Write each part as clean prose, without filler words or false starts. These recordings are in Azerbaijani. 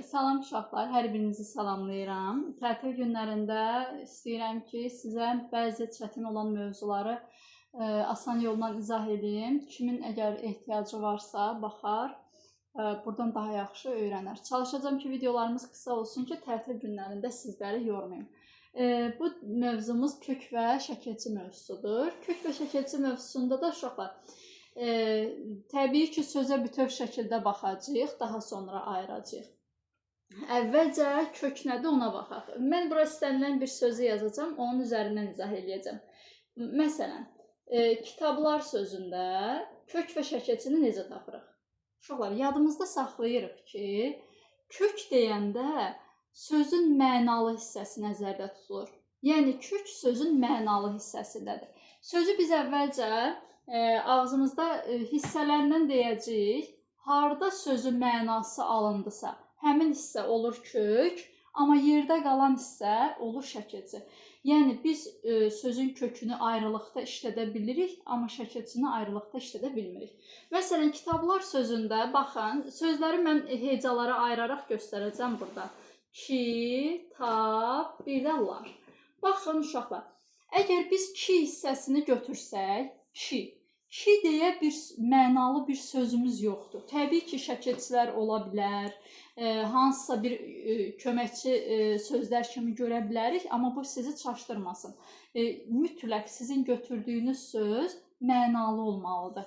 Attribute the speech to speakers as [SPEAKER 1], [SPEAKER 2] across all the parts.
[SPEAKER 1] Salam uşaqlar, hər birinizi salamlayıram. Tətil günlərində istəyirəm ki, sizə bəzi çətin olan mövzuları asan yolla izah edeyim. Kimin əgər ehtiyacı varsa, baxar, buradan daha yaxşı öyrənər. Çalışacağam ki, videolarımız qısa olsun ki, tətil günlərində sizləri yormayım. Bu mövzumuz kök və şəkilçi mövzusudur. Kök və şəkilçi mövzusunda da uşaqlar, təbii ki, sözə bütöv şəkildə baxacağıq, daha sonra ayıracağıq. Əvvəlcə kök nədir ona baxaq. Mən bura istənilən bir sözü yazacağam, onun üzərindən izah eləyəcəm. Məsələn, kitablar sözündə kök və şəkilçini necə tapırıq? Uşaqlar, yadımızda saxlayırıq ki, kök deyəndə sözün mənalı hissəsi nəzərdə tutulur. Yəni, kök sözün mənalı hissəsindədir. Sözü biz əvvəlcə ağzımızda hissələrindən deyəcəyik. Harda sözün mənası alındısa, həmin hissə olur kök, amma yerdə qalan hissə olur şəkilçi. Yəni, biz sözün kökünü ayrılıqda işlədə bilirik, amma şəkilçini ayrılıqda işlədə bilmirik. Məsələn, kitablar sözündə, baxın, sözləri mən hecalara ayıraraq göstərəcəm burada. Kitab, bir də lar. Baxın, uşaqlar, əgər biz ki hissəsini götürsək, ki, ki deyə bir mənalı bir sözümüz yoxdur. Təbii ki, şəkilçilər ola bilər, hansısa bir köməkçi sözlər kimi görə bilərik, amma bu sizi çaşdırmasın. Mütləq sizin götürdüyünüz söz mənalı olmalıdır.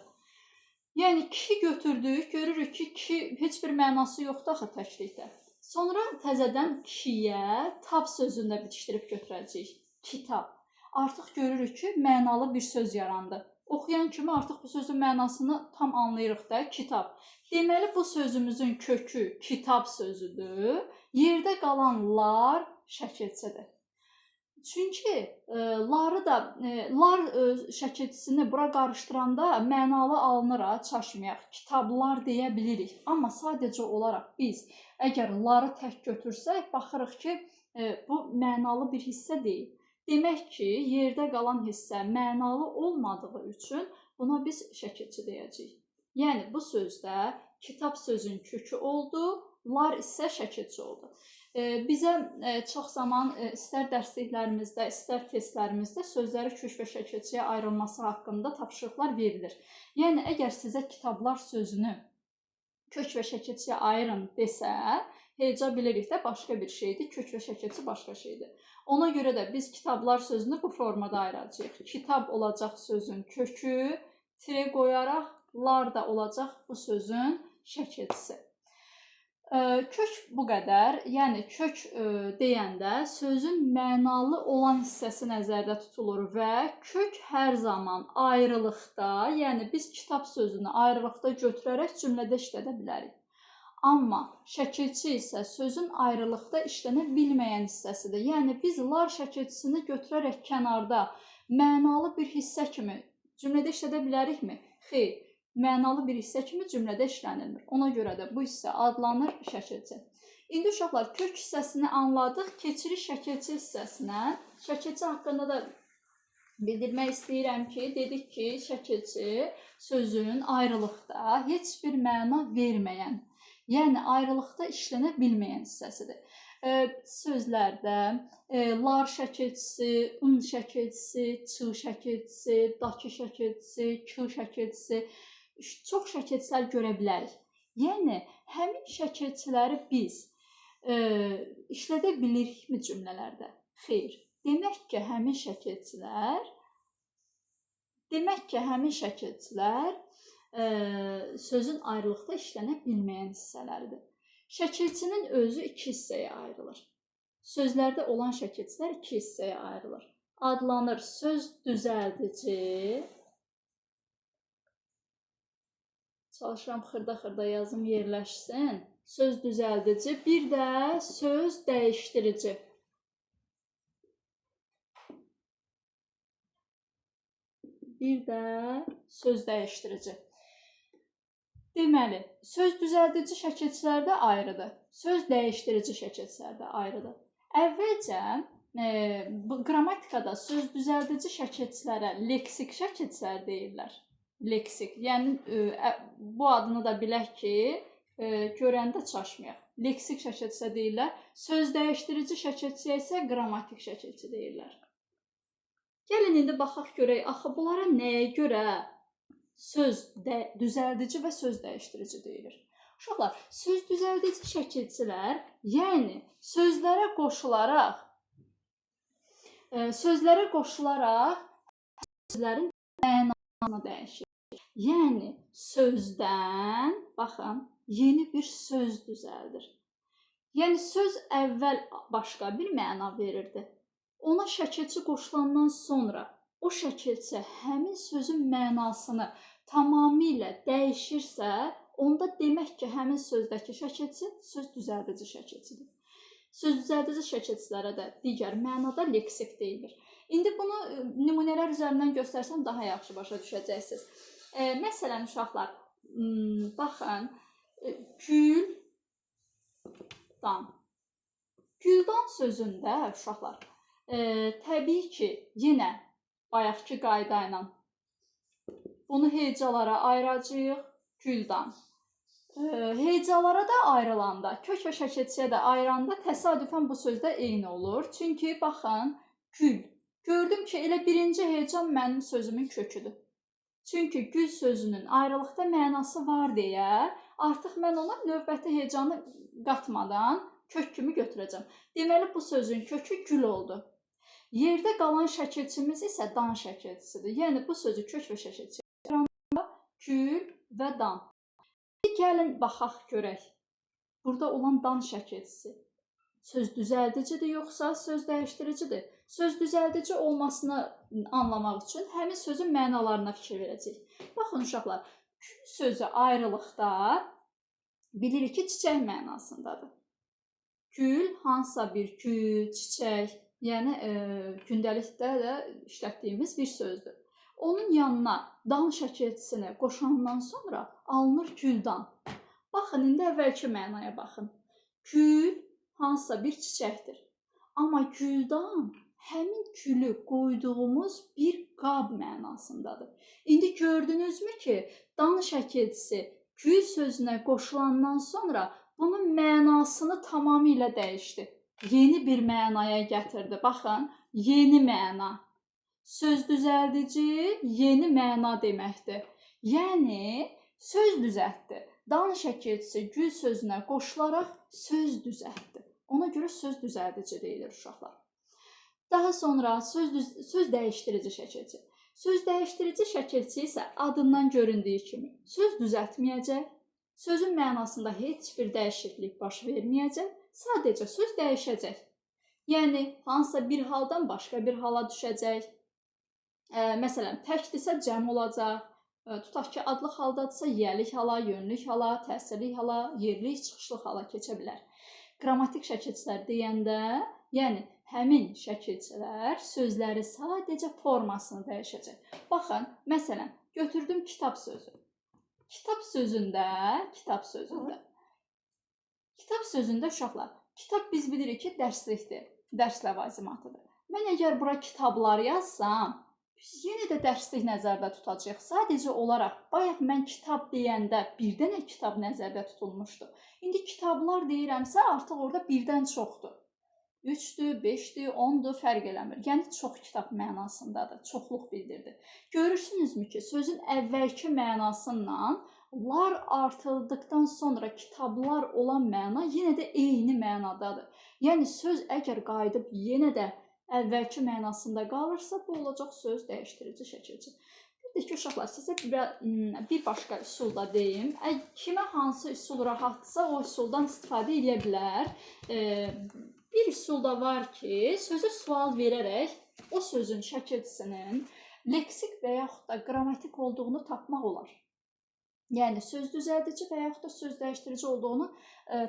[SPEAKER 1] Yəni, ki götürdük, görürük ki, ki heç bir mənası yoxdur axı təklikdə. Sonra təzədən kiyə tab sözünü də bitişdirib götürəcəyik. Kitab. Artıq görürük ki, mənalı bir söz yarandı. Oxuyan kimi artıq bu sözün mənasını tam anlayırıq da, kitab. Deməli, bu sözümüzün kökü kitab sözüdür. Yerdə qalan lar şəkilçidir. Çünki ları da, lar şəkilçisini bura qarışdıranda mənalı alınır, ha, çaşmayaq. Kitablar deyə bilirik. Amma sadəcə olaraq biz əgər ları tək götürsək, baxırıq ki, bu mənalı bir hissə deyil. Demək ki, yerdə qalan hissə mənalı olmadığı üçün buna biz şəkilçi deyəcəyik. Yəni, bu sözdə kitab sözün kökü oldu, lar isə şəkilçi oldu. Bizə çox zaman istər dərsliklərimizdə, istər testlərimizdə sözləri kök və şəkilçiyə ayrılması haqqında tapşırıqlar verilir. Yəni, əgər sizə kitablar sözünü kök və şəkilçiyə ayırın desə, heca bilirik də başqa bir şeydir, kök və şəkilçi başqa şeydir. Ona görə də biz kitablar sözünü bu formada ayıracağıq. Kitab olacaq sözün kökü, tire qoyaraq, lar da olacaq bu sözün şəkilçisi. Kök bu qədər, yəni kök deyəndə sözün mənalı olan hissəsi nəzərdə tutulur və kök hər zaman ayrılıqda, yəni biz kitab sözünü ayrılıqda götürərək cümlədə işlədə bilərik. Amma şəkilçi isə sözün ayrılıqda işlənə bilməyən hissəsidir. Yəni biz lar şəkilçisini götürərək kənarda mənalı bir hissə kimi cümlədə işlədə bilərikmi? Xeyr. Mənalı bir hissə kimi cümlədə işlənilmir. Ona görə də bu hissə adlanır şəkilçi. İndi uşaqlar, kök hissəsini anladıq, keçirik şəkilçi hissəsinə. Şəkilçi haqqında da bildirmək istəyirəm ki, dedik ki, şəkilçi sözün ayrılıqda heç bir məna verməyən, yəni ayrılıqda işlənə bilməyən hissəsidir. Sözlərdə lar şəkilçisi, un şəkilçisi, çı şəkilçisi, dakı şəkilçisi, kı şəkilçisi, çox şəkilçilər görə bilərik. Yəni, həmin şəkilçiləri biz işlədə bilirikmi cümlələrdə? Xeyr. Demək ki, həmin şəkilçilər sözün ayrılıqda işlənə bilməyən hissələridir. Şəkilçinin özü iki hissəyə ayrılır. Sözlərdə olan şəkilçilər iki hissəyə ayrılır. Adlanır söz düzəldici. Çalışıram xırda-xırda yazım yerləşsin. Söz düzəldici, bir də söz dəyişdirici. Bir də söz dəyişdirici. Deməli, söz düzəldici şəkilçilər də ayrıdır. Söz dəyişdirici şəkilçilər də ayrıdır. Əvvəlcə bu qrammatikada söz düzəldici şəkilçilərə leksik şəkilçilər deyirlər. Leksik, yəni bu adını da bilək ki, görəndə çaşmayaq. Leksik şəkilçisə deyirlər. Söz dəyişdirici şəkilçiyə isə qrammatik şəkilçi deyirlər. Gəlin indi baxaq görək, axı bunlara nəyə görə söz düzəldici və söz dəyişdirici deyilir? Uşaqlar, söz düzəldici şəkilçilər, yəni sözlərə qoşularaq sözlərin mənasını dəyişir. Yəni sözdən, baxın, yeni bir söz düzəldir. Yəni söz əvvəl başqa bir məna verirdi. Ona şəkilçi qoşulandan sonra o şəkilçi həmin sözün mənasını tamamilə dəyişirsə, onda demək ki, həmin sözdəki şəkilçi söz düzəldici şəkilçidir. Söz düzəldici şəkilçilərə də digər mənada leksik deyilir. İndi bunu nümunələr üzərindən göstərsəm daha yaxşı başa düşəcəksiniz. Məsələn, uşaqlar, baxın, güldan. Güldan sözündə uşaqlar, təbii ki, yenə bayaqki qayda ilə bunu hecalara ayıracağıq. Güldan. Hecalara da ayrılanda, kök və şəkilçiyə də ayıranda təsadüfən bu sözdə eyni olur. Çünki baxın, gül. Gördüm ki, elə birinci hecam mənim sözümün köküdür. Çünki gül sözünün ayrılıqda mənası var deyə artıq mən ona növbəti hecanı qatmadan kök kimi götürəcəm. Deməli, bu sözün kökü gül oldu. Yerdə qalan şəkilçimiz isə dan şəkilçisidir. Yəni, bu sözü kök və şəkilçiyə ayıranda gül və dan. Gəlin, baxaq görək. Burada olan dan şəkilçisi söz düzəldicidir yoxsa söz dəyişdiricidir? Söz düzəldici olmasını anlamaq üçün həmin sözün mənalarına fikir verəcəyik. Baxın uşaqlar, gül sözü ayrılıqda bilirik ki, çiçək mənasındadır. Gül hansısa bir gül, çiçək, yəni gündəlikdə də işlətdiyimiz bir sözdür. Onun yanına dan şəkilçisini qoşandan sonra alınır güldan. Baxın, indi əvvəlki mənaya baxın. Gül hansısa bir çiçəkdir. Amma güldan həmin gülü qoyduğumuz bir qab mənasındadır. İndi gördünüzmü ki, dan şəkilçisi gül sözünə qoşulandan sonra bunun mənasını tamamilə dəyişdi. Yeni bir mənaya gətirdi. Baxın, yeni məna. Söz düzəldici yeni məna deməkdir. Yəni söz düzəltdi. Dan şəkilçisi gül sözünə qoşularaq söz düzəltdi. Ona görə söz düzəldici deyilir uşaqlar. Daha sonra söz dəyişdirici şəkilçi. Söz dəyişdirici şəkilçi isə adından göründüyü kimi söz düzəltməyəcək, sözün mənasında heç bir dəyişiklik baş verməyəcək, sadəcə söz dəyişəcək. Yəni hansısa bir haldan başqa bir hala düşəcək. Məsələn, təkdirsə cəm olacaq. Tutaq ki, adlıq haldadırsa yiyəlik hala, yönlük hala, təsirlik hala, yerlik, çıxışlıq hala keçə bilər. Qrammatik şəkilçilər deyəndə, yəni həmin şəkilçilər sözləri sadəcə formasını dəyişəcək. Baxın, məsələn, götürdüm kitab sözü. Kitab sözündə uşaqlar, kitab biz bilirik ki, dərslikdir, dərs ləvazimatıdır. Mən əgər bura kitablar yazsam, biz yenə də dərslik nəzərdə tutacağıq. Sadəcə olaraq, bayaq mən kitab deyəndə bir dənə kitab nəzərdə tutulmuşdu. İndi kitablar deyirəmsə, artıq orada birdən çoxdur. 3-dür, 5-dir, 10-dur, fərq eləmir. Yəni, çox kitab mənasındadır, çoxluq bildirdi. Görürsünüzmü ki, sözün əvvəlki mənasından lar artırıldıqdan sonra kitablar olan məna yenə də eyni mənadadır. Yəni, söz əgər qayıdıb yenə də əvvəlki mənasında qalırsa, bu olacaq söz dəyişdirici şəkilçi. Bir də ki, uşaqlar, sizə bir başqa üsul da deyim. Kimə hansı üsul rahatdırsa, o üsuldan istifadə edə bilər. Bir üsul da var ki, sözə sual verərək o sözün şəkilçisinin leksik və yaxud da qrammatik olduğunu tapmaq olar. Yəni, söz düzəldici və yaxud da söz dəyişdirici olduğunu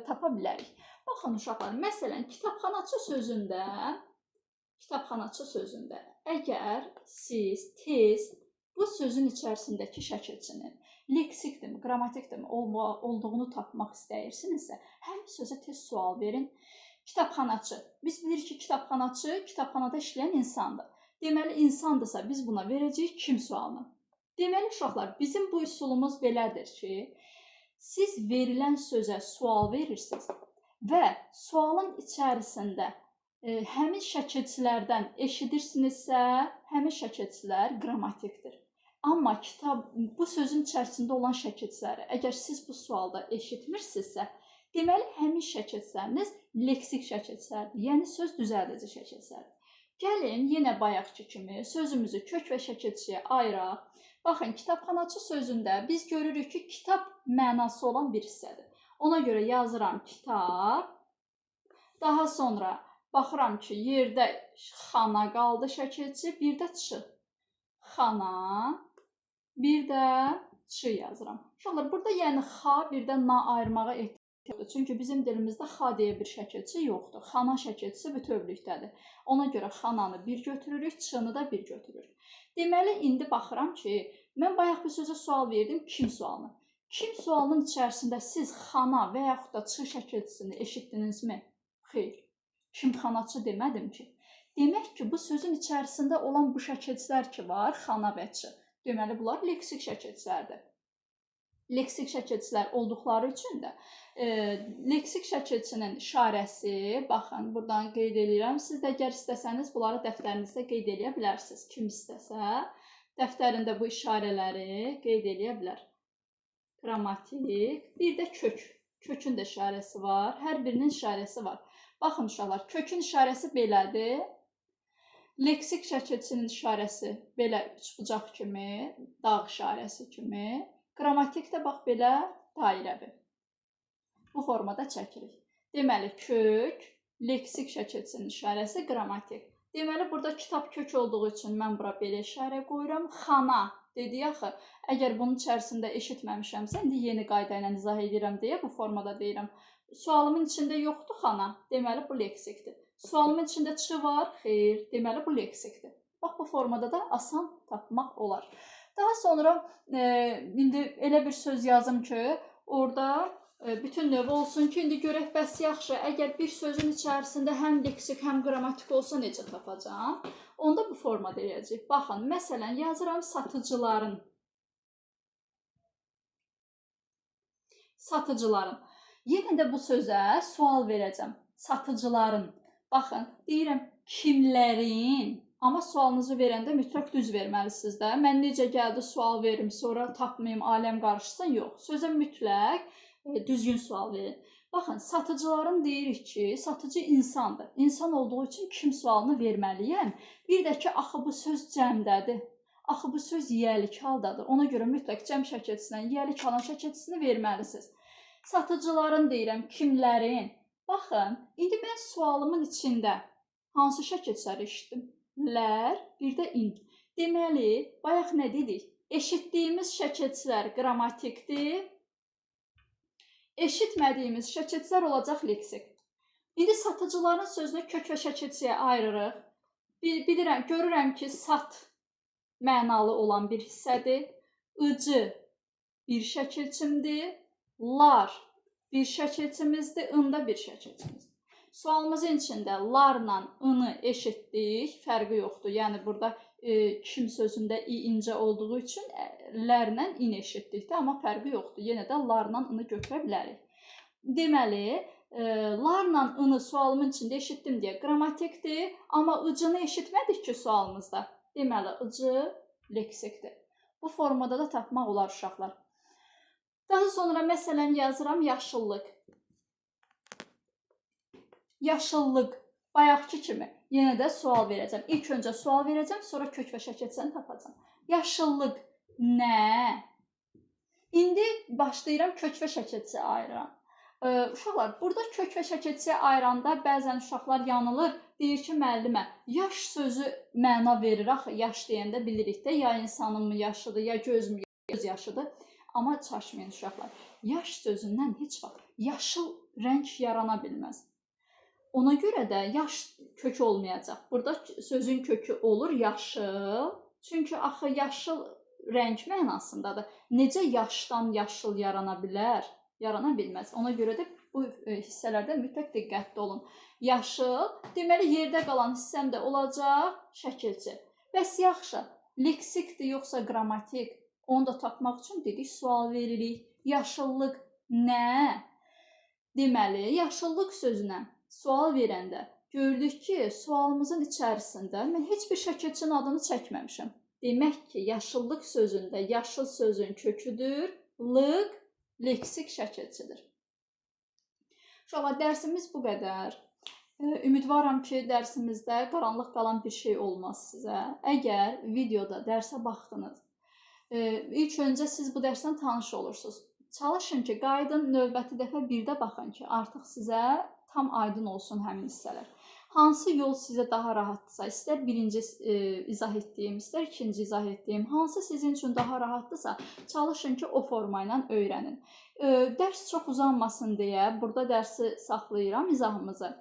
[SPEAKER 1] tapa bilərik. Baxın, uşaqlar, məsələn, kitabxanaçı sözündə əgər siz tez bu sözün içərisindəki şəkilçinin leksikdirmi, qrammatikdirmi olduğunu tapmaq istəyirsinizsə, həmin sözə tez sual verin. Kitabxanaçı. Biz bilirik ki, kitabxanaçı kitabxanada işləyən insandır. Deməli, insandırsa biz buna verəcəyik kim sualını. Deməli, uşaqlar, bizim bu üsulumuz belədir ki, Siz verilən sözə sual verirsiniz və sualın içərisində həmin şəkilçilərdən eşidirsinizsə, həmin şəkilçilər qrammatikdir. Amma kitab bu sözün içərisində olan şəkilçiləri əgər siz bu sualda eşitmirsinizsə, deməli həmin şəkilçiləriniz leksik şəkilçilərdir, yəni söz düzəldici şəkilçilərdir. Gəlin yenə bayaqki kimi sözümüzü kök və şəkilçiyə ayıraq. Baxın, kitabxanaçı sözündə biz görürük ki, kitab mənası olan bir hissədir. Ona görə yazıram kitab. Daha sonra baxıram ki, yerdə xana qaldı şəkilçi, bir də çı. Xana, bir də çı yazıram. Uşaqlar, burada yəni xa, bir də na ayırmağa ehtiyac yoxdur. Çünki bizim dilimizdə xa deyə bir şəkilçi yoxdur. Xana şəkilçisi bütövlükdədir. Ona görə xananı bir götürürük, çını da bir götürürük. Deməli, indi baxıram ki, mən bayaq bir sözə sual verdim, kim sualını. Kim sualının içərisində siz xana və yaxud da çı şəkilçisini eşitdinizmi? Xeyr. Kimxanaçı demədim ki. Demək ki, bu sözün içərisində olan bu şəkilçilər ki var, xana və çı. Deməli, bunlar leksik şəkilçilərdir. Leksik şəkilçilər olduqları üçün də leksik şəkilçinin işarəsi, baxın, buradan qeyd eləyirəm. Siz də əgər istəsəniz, bunları dəftərinizdə qeyd eləyə bilərsiniz. Kim istəsə, dəftərində bu işarələri qeyd eləyə bilər. Qrammatik, bir də kök. Kökün də işarəsi var. Hər birinin işarəsi var. Baxın uşaqlar, kökün işarəsi belədir. Leksik şəkilçinin işarəsi belə üçbucaq kimi, dağ işarəsi kimi. Qrammatik də bax belə dairəvi. Bu formada çəkirik. Deməli, kök, leksik şəkilçinin işarəsi, qrammatik. Deməli, burada kitab kök olduğu üçün mən bura belə işarə qoyuram. Xana dedi axı, əgər bunun içərisində eşitməmişəmsə, indi yeni qayda ilə izah edirəm deyə bu formada deyirəm. Sualımın içində yoxdur xana, deməli bu leksikdir. Sualımın içində çı var, xeyr, deməli bu leksikdir. Bax, bu formada da asan tapmaq olar. Daha sonra indi elə bir söz yazım ki, orada bütün növ olsun ki, indi görək bəs yaxşı, əgər bir sözün içərisində həm leksik, həm qrammatik olsa necə tapacağam? Onda bu formada eləyəcəyik. Baxın, məsələn, yazıram satıcıların. Satıcıların. Yenə də bu sözə sual verəcəm. Satıcıların. Baxın, deyirəm kimlərin? Amma sualınızı verəndə mütləq düz verməlisiniz də. Mən necə gəldi sual verim, sonra tapmayım, aləm qarışsın. Yox, sözə mütləq düzgün sual verin. Baxın, satıcıların deyirik ki, satıcı insandır. İnsan olduğu üçün kim sualını verməliyəm. Bir də ki, axı bu söz cəmdədir. Axı bu söz yiyəlik haldadır. Ona görə mütləq cəm şəkilçisindən yiyəlik halın şəkilçisini verməlisiniz. Satıcıların deyirəm, kimlərin? Baxın, indi mən sualımın içində hansı şəkilçiləri eşitdim? Lər, bir də in. Deməli, bayaq nə dedik? Eşitdiyimiz şəkilçilər qrammatikdir. Eşitmədiyimiz şəkilçilər olacaq leksik. İndi satıcıların sözünü kök və şəkilçiyə ayırırıq. Bilirəm, görürəm ki, sat mənalı olan bir hissədir. Icı bir şəkilçimdir. Lar bir şəkilçimizdir. Inda bir şəkilçimizdir. Sualımızın içində larla ını eşitdik, fərqi yoxdur. Yəni burada kim sözündə i incə olduğu üçün lərlə in eşitdik də, amma fərqi yoxdur. Yenə də larla ını götürə bilərik. Deməli, larla ını sualımın içində eşitdim deyə qrammatikdir, amma ıcını eşitmədik ki sualımızda. Deməli, ıcı leksikdir. Bu formada da tapmaq olar uşaqlar. Daha sonra məsələn yazıram yaşıllıq. Yaşıllıq, bayaqki kimi yenə də sual verəcəm. İlk öncə sual verəcəm, sonra kök və şəkilçəni tapacağam. Yaşıllıq nə? İndi başlayıram kök və şəkilçi ayıram. Uşaqlar, burada kök və şəkilçiyə ayıranda bəzən uşaqlar yanılır. Deyir ki, müəllimə, yaş sözü məna verir axı. Yaş deyəndə bilirik də, ya insanın mı yaşıdır, ya göz mü göz yaşıdır. Amma çaşmayın uşaqlar. Yaş sözündən heç vaxt yaşıl rəng yarana bilməz. Ona görə də yaş kökü olmayacaq. Burada sözün kökü olur yaşıl. Çünki axı yaşıl rəng mənasındadır. Necə yaşdan yaşıl yarana bilər? Yarana bilməz. Ona görə də bu hissələrdə mütləq diqqətli olun. Yaşıl, deməli yerdə qalan hissəm də olacaq şəkilçi. Bəs yaxşı, leksikdir yoxsa qrammatik? Onu da tapmaq üçün dedik sual veririk. Yaşıllıq Nə? Deməli, yaşıllıq sözünə sual verəndə gördük ki, sualımızın içərisində mən heç bir şəkilçinin adını çəkməmişəm. Demək ki, yaşıllıq sözündə yaşıl sözün köküdür, lıq leksik şəkilçidir. Uşaqlar, dərsimiz bu qədər. Ümidvaram ki, dərsimizdə qaranlıq qalan bir şey olmaz sizə. Əgər videoda dərsə baxdınız, ilk öncə siz bu dərsdən tanış olursunuz. Çalışın ki, qayıdın növbəti dəfə bir də baxın ki, artıq sizə tam aydın olsun həmin hissələr. Hansı yol sizə daha rahatdırsa, istər birinci izah etdiyim, istər ikinci izah etdiyim, hansı sizin üçün daha rahatdırsa, çalışın ki, o forma ilə öyrənin. Dərs çox uzanmasın deyə burada dərsi saxlayıram, izahımızı.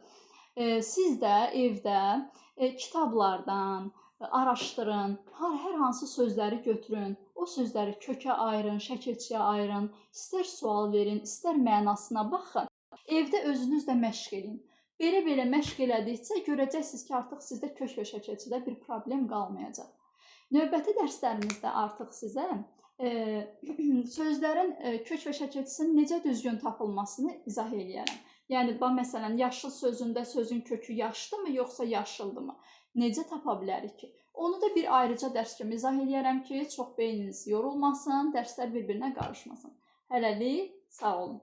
[SPEAKER 1] Siz də evdə kitablardan araşdırın, hər hansı sözləri götürün, o sözləri kökə ayırın, şəkilçiyə ayırın, istər sual verin, istər mənasına baxın. Evdə özünüz də məşq eləyin. Belə-belə məşq elədikcə görəcəksiniz ki, artıq sizdə kök və şəkilçidə bir problem qalmayacaq. Növbəti dərslərimizdə artıq sizə sözlərin kök və şəkilçisinin necə düzgün tapılmasını izah eləyərəm. Yəni, bax, məsələn, yaşıl sözündə sözün kökü yaşdımı, yoxsa yaşıldımı? Necə tapa bilərik ki? Onu da bir ayrıca dərs kimi izah eləyərəm ki, çox beyniniz yorulmasın, dərslər bir-birinə qarışmasın. Hələlik, sağ olun.